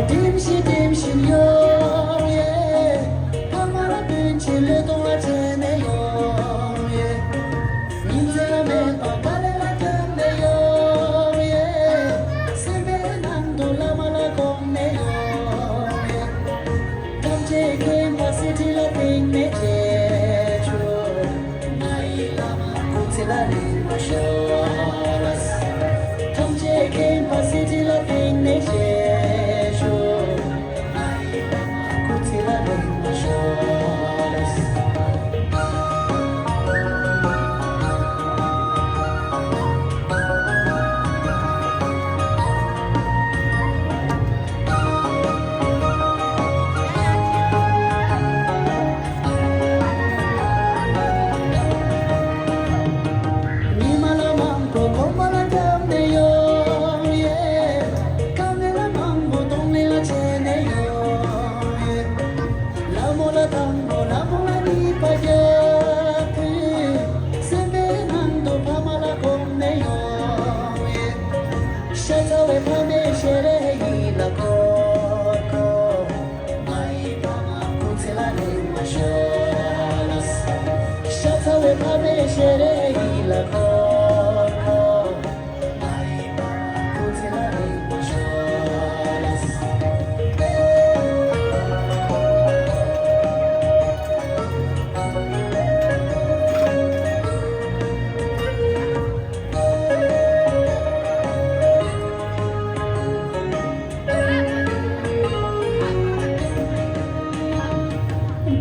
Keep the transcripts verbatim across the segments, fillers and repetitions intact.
ལྡེམ་བཞིན་ལྡེམ་བཞིན་ཡོང་ཡེ། ཕ་མ་ལ་སྤུན་མཆེད་བློས་གཏོང་ལ་བྱས་ནས་ཡོང་ཡེ། ཉིན་མཚན་ལ་མེད་པར་དཀའ་ལས་ལ་བརྒྱབ་ནས་ཡོང་ཡེ། སེམས་པའི་ནང་དུ་བླ་མ་ལ་དགོངས་ནས་ཡོང་ཡེ། ཐམས་ཅད་མཁྱེན་པ་གསེར་ཁྲི་ལ་བརྟེན་ནས་མཇལ་ཞུ། ང་ཡི་བླ་མ་སྐུ་ཚེ་ལ་རིང་པོ་ཤོག། ཐམས་ཅད་མཁྱེན་པ་གསེར་ཁྲི་ལ་བརྟེན་ནས་མཇལ་ཞུ། ང་ཡི་བླ་མ་སྐུ་ཚེ་ལ་རིང་པོ་ཤོག། ཉི་མ་ལ་མང་པོ་གོམ་པ་ལ་བརྒྱབ་ནས་ཡོང་ཡེ། དཀའ་ངལ་ལ་མང་པོ་གདོང་ལེན་ལ་བྱས་ནས་ཡོང་ཡེ། ལ་མོ་ལ་དང་པོ་ལ་མོ་ལ་གཉིས་པ་རྒྱབ་དུས། སེམས་པའི་ནང་དུ་ཕ་མ་ལ་དགོངས་ནས་ཡོང་ཡེ། ཤ་ཚ་བའི་ཕ་མའི་ཞལ་རས་ཡིད་ལ་འཁོར་འཁོར། ང་ཡི་ཕ་མ་སྐུ་ཚེ་ལ་རིང་བ་ཤོག། ཤ་ཚ་བའི་ཕ་མའི་ཞལ་རས་ཡིད་ལ་འཁོར་འཁོར། ང་ཡི་ཕ་མ་སྐུ་ཚེ་ལ་རིང་བ་ཤོག།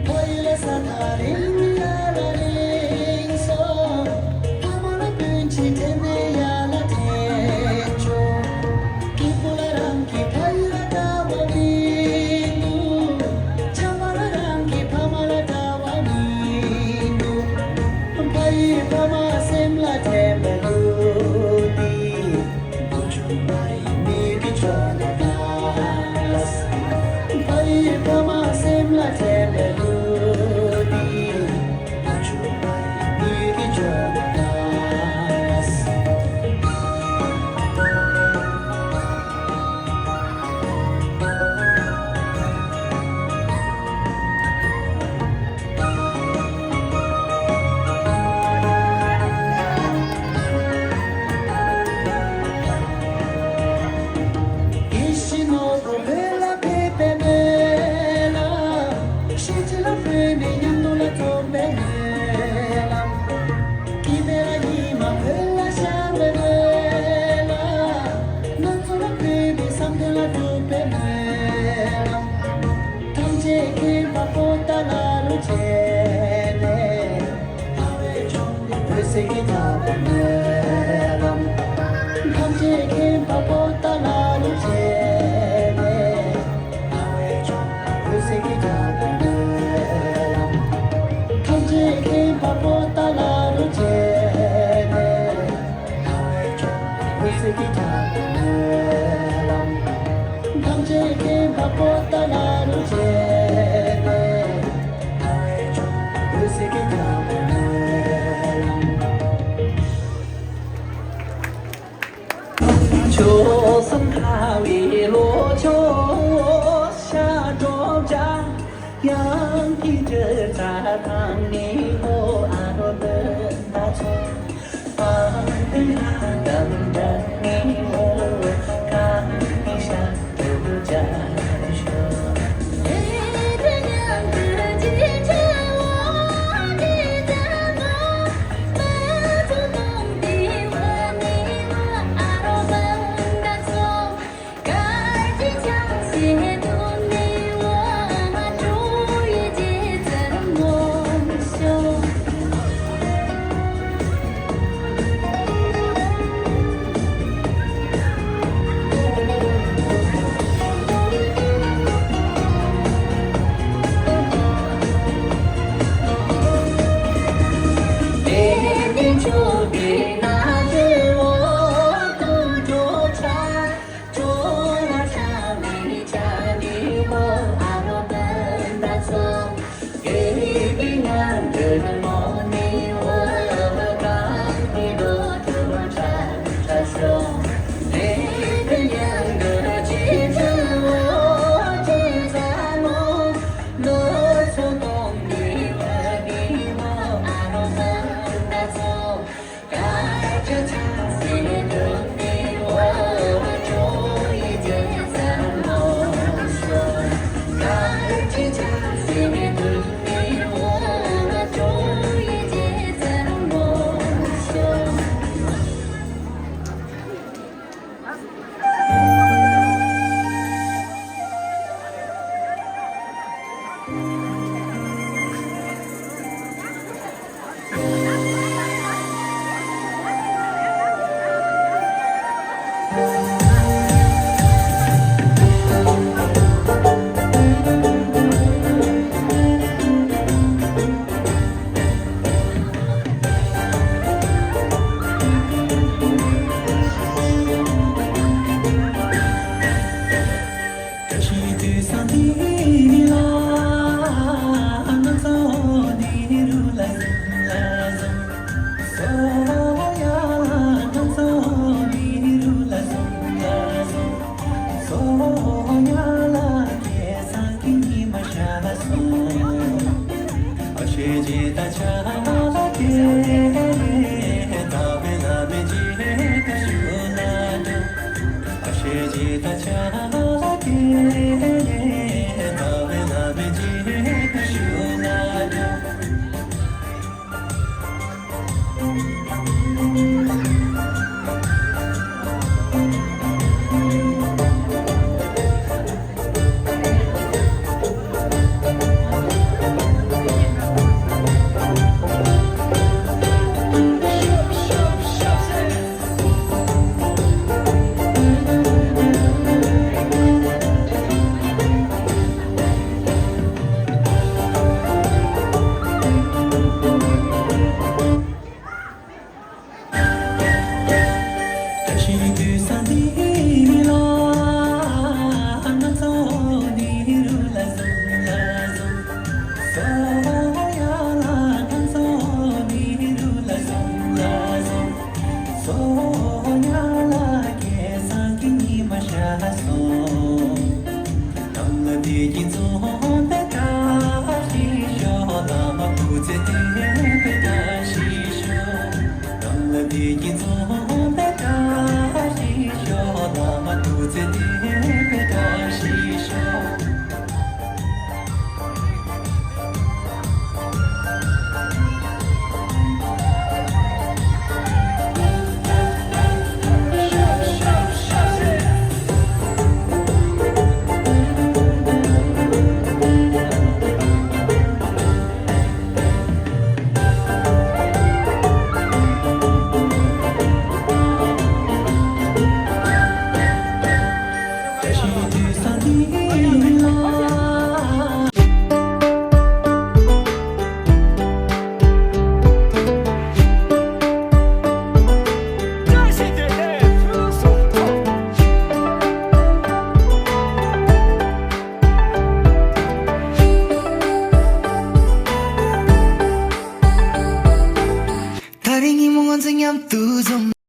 ཕ་ཡུལ་ས་ཐག་རིང་ཡ་ལ་རིང་སོང་། ཕ་མ་ལ་སྤུན་མཆེད་དྲན་ནས་ཡ་ལ་དྲན་བྱུང་། སྐྱིད་པོ་ལ་རང་གི་ཕ་ཡུལ་ལ་འདྲ་བ་མི་འདུག། ཆང་མ་ལ་རང་གི་ཕ་མ་ལ་འདྲ་བ་མི་འདུག། ཕ་ཡུལ་ཕ་མ་སེམས་ལ་དྲན་པའི་ལུགས་འདི། ཐམས་ཅད་མཁྱེན་པ་པོ་ཏཱ་ལ་རུ་ཆེ་ནས། འོད་ཟེར་གྱི་ཐག་པ་ནས་ལམ། ཐམས་ཅད་མཁྱེན་པ་པོ་ཏཱ་ལ་རུ་ཆེ་ནས། འོད་ཟེར་གྱི་ཐག་པ་ནས་ལམ། ཐམས་ཅད་མཁྱེན་པ་པོ་ཏཱ་ལ་རུ་ཆེ་ནས། འོད་ཟེར་གྱི་ཐག་པ་ནས་ལམ། ཐམས་ཅད་མཁྱེན་པ་པོ་ཏཱ་ལ་རུ་ཆེ་ནས།